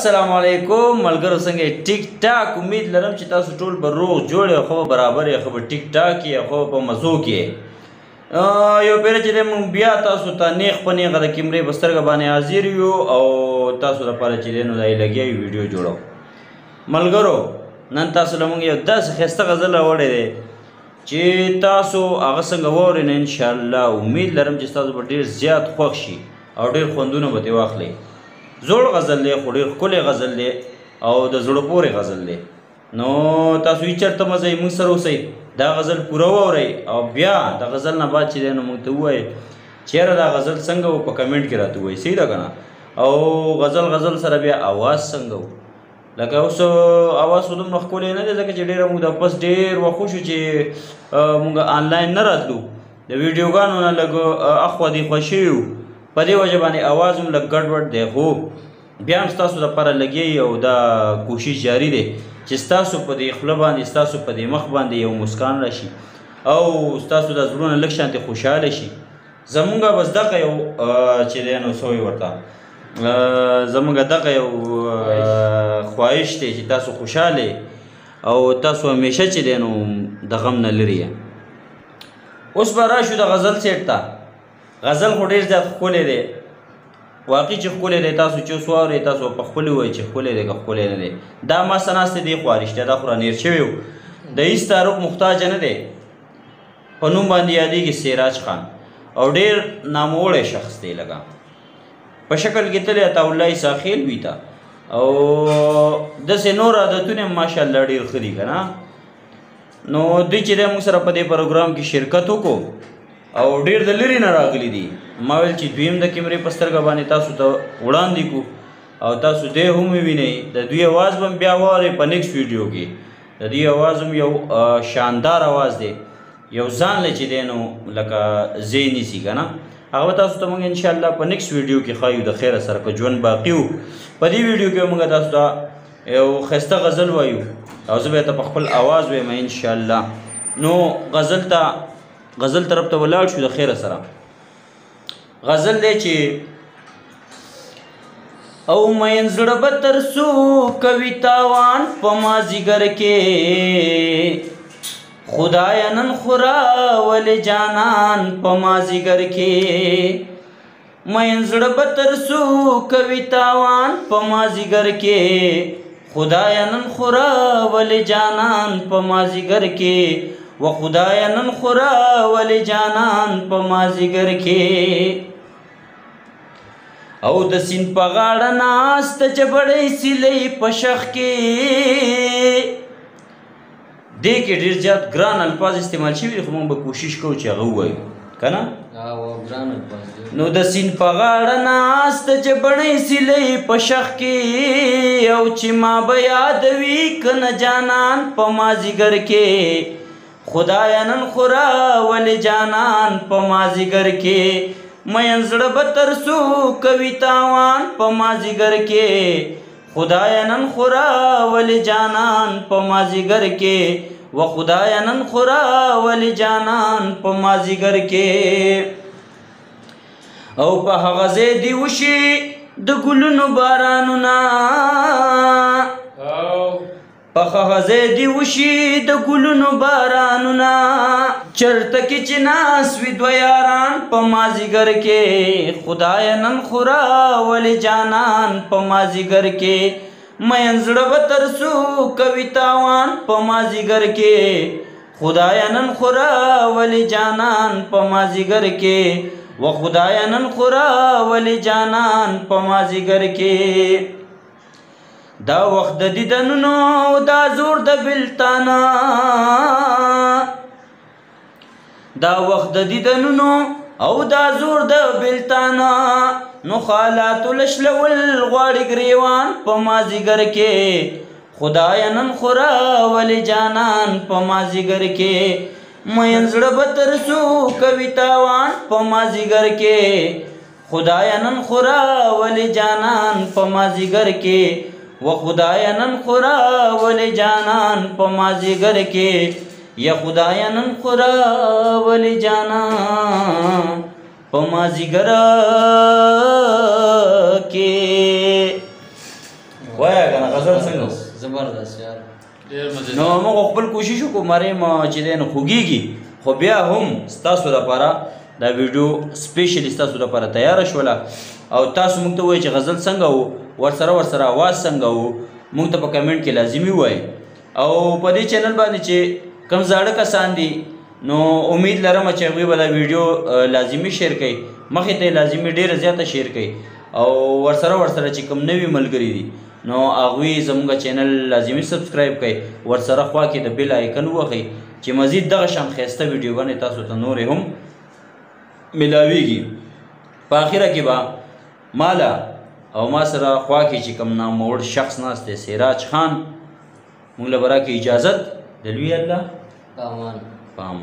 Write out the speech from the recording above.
السلام علیکم ملګرو، څنګه ټیک ټاک؟ امید لرم چې تاسو ټول به روغ جوړ یې، خو برابر یې، خو به ټیک ټاک یې، خو په مزو کې. یو پیر چې موږ بیا تاسو ته نیغ په نیغه د کیمرې په سترګه باندې حاضر یو او تاسو لپاره چې دی نو دا یې لګیا یو ویډیو جوړو. ملګرو نن تاسو له موږ یو داسې ښایسته غزل راوړی دی چې تاسو هغه څنګه واورئ نو انشاءالله امید لرم چې تاسو به ډېر زیات خوښ شي او ډېر خوندونه به ترې واخلئ. زوړ غزل دی خو ډېر ښکلی غزل دی او د زړه پورې غزل دی. نو تاسو هېڅ چېرته مه ځئ، موږ سره اوسئ، دا غزل پوره واورئ او بیا د غزل نه بعد چې دی نو موږ ته ووایئ چې یاره دا غزل څنګه و، په کمنټ کې راته ووایئ، صحیح ده که نه؟ او غزل غزل سره بیا اواز څنګه و، لکه اوس اواز خو دومره ښکلی نه دی ځکه چې ډېره موږ د پس ډېر وخت وشو چې موږ آنلاین نه راتلو، د ویډیوګانو نه لږ اخوا دېخوا شوي وو، په دې وجه باندې اواز هم لږ ګډوډ دی، خو بیا هم ستاسو دپاره لګیږي او دا کوشش جاري دی چې ستاسو په دې خوله باندې، ستاسو په دې مخ باندې یو مسکان راشي او ستاسو د زړونه لږ شانتې خوشحاله شي. زمونږ بس دغه یو چې دی نو څه وایي ورته، زمونږ دغه یو خواهش دی چې تاسو خوشحاله او تاسو همیشه چې دی نو د غم نه لرې. اوس به راشو د غزل سیټ ته. غزل خو ډېر زیات ښکلی دی، واقعي چې ښکلی دی. تاسو چې اوس واورئ تاسو په خپلې ووایئ چې ښکلی دی که ښکلی نه دی. دا ما څه ناستې دی خو رښتیا دا خو رانیر شوی و، د هېڅ تعارف محتاج نه دی. په نوم باندې یادېږي سیراج خان او ډېر ناموړی شخص دی، لکه په شکل کې تللی عطاالله عیساخېل وي ته او داسې نور عادتونه هم ماشاءالله ډېر ښه دي که نه. نو دوی چې دی موږ سره په دې پروګرام کې شرکت وکړو او ډېر د لرې نه راغلي دي. ما ویل چې دوی هم د کیمرې په سترګه باندې تاسو ته وړاندې کړو او تاسو دی هم ووینئ. د دوی اواز به هم بیا واورئ په نیکسټ ویډیو کې. د دوی اواز هم یو شاندار اواز دی، یو ځان له چې دی نو لکه ځای نیسي که نه. هغه به تاسو ته موږ انشاءالله په نیکسټ ویډیو کې ښایو د خیره سره که ژوند باقي و. په دې ویډیو کې موږ تاسو ته یو ښایسته غزل وایو او زه به یې ته په خپل اواز وایم انشاءالله. نو غزل ته، غزل طرف ته ولاړ شو د خیره سره. غزل دی چې او مین زړه به تر څو کوي تاوان په مازیګر کې، خدایا نن خو راولې جانان په مازیګر کې. مین زړه به تر څو کوي تاوان په مازیګر کې، خدایا نن خو راولې جانان په مازیګر کې، و خدایا نن خو راولې جانان په مازیګر کې. او د سیند په غاړه ناست جبړې سیلۍ په شخ کې، دې کې ډېر زیات ګران الفاظ استعمال شوي دي، خو موږ به کوشش کوو چې هغه ووایو که نه. ګران الفاظ دي. نو د سیند په غاړه ناست جبړې سیلۍ په شخ کې، او چې ما به یادوي که نه جانان په مازیګر کې، خدایا نن خو راولې جانان په مازیګر کې. مین زړه به تر څو کوي تاوان په مازیګر کې، خدایا نن خو راولې جانان په مازیګر کې، و خدایا نن خو راولې جانان په مازیګر کې. او په هغه ځای دې وشي د ګلونو بارانونه، په هغه ځای دې وشي د ګلونو بارانونه، چرته کې چې ناست وي دوه یاران په مازیګر کې، خدایا نن خو راولې جانان په مازیګر کې. مین زړه به تر څو کوي تاوان په مازیګر کې، خدایا نن خو راولې جانان په مازیګر کې، و خدایا نن خو راولې جانان په مازیګر کې. دا وخت د دیدنونو دا زور د بلتانا، دا وخت د دیدنونو او دا زور د بلتانا، نو خالاتو لشلول غواړي ګریوان په مازیګر کې، خدایا نن خو راولې جانان په مازیګر کې. مین زړه به تر څو کوي تاوان په مازیګر کې، خدایا نن خو راولې جانان په مازیګر کې، و خدایا نن خو راولې جانان په مازیګر کې، یا خدایا نن خو راولې جانان په مازیګر کې. وایه که نه غزل څنګه؟ زبردست یار، ډېر مزه. نو موږ خپل کوشش وکړو مریم چې دی نو خوږېږي، خو بیا هم ستاسو لپاره دا ویډیو specially ستاسو لپاره تیاره شوله. او تاسو موږ ته ووایئ چې غزل څنګه و، ورسره اواز څنګه و، موږ ته په comment کې لازمي ووایئ. او په دې channel باندې چې کوم زاړه کسان دي نو امید لرم چې هغوی به دا ویډیو لازمي share کوي، مخې ته یې لازمي ډېره زیاته share کوي. او ورسره چې کوم نوي ملګري دي نو هغوی زموږ channel لازمي subscribe کوي، ورسره خوا کې د bell icon ووهئ چې مزید دغه شان ښایسته ویډیوګانې تاسو ته نورې هم ملاویږي. په اخره کې به ماله او ما سره خوا کې چې کوم ناموړ شخص ناست دی سراج خان، موږ له به راکړي اجازت د لوی الله په امان. په امان.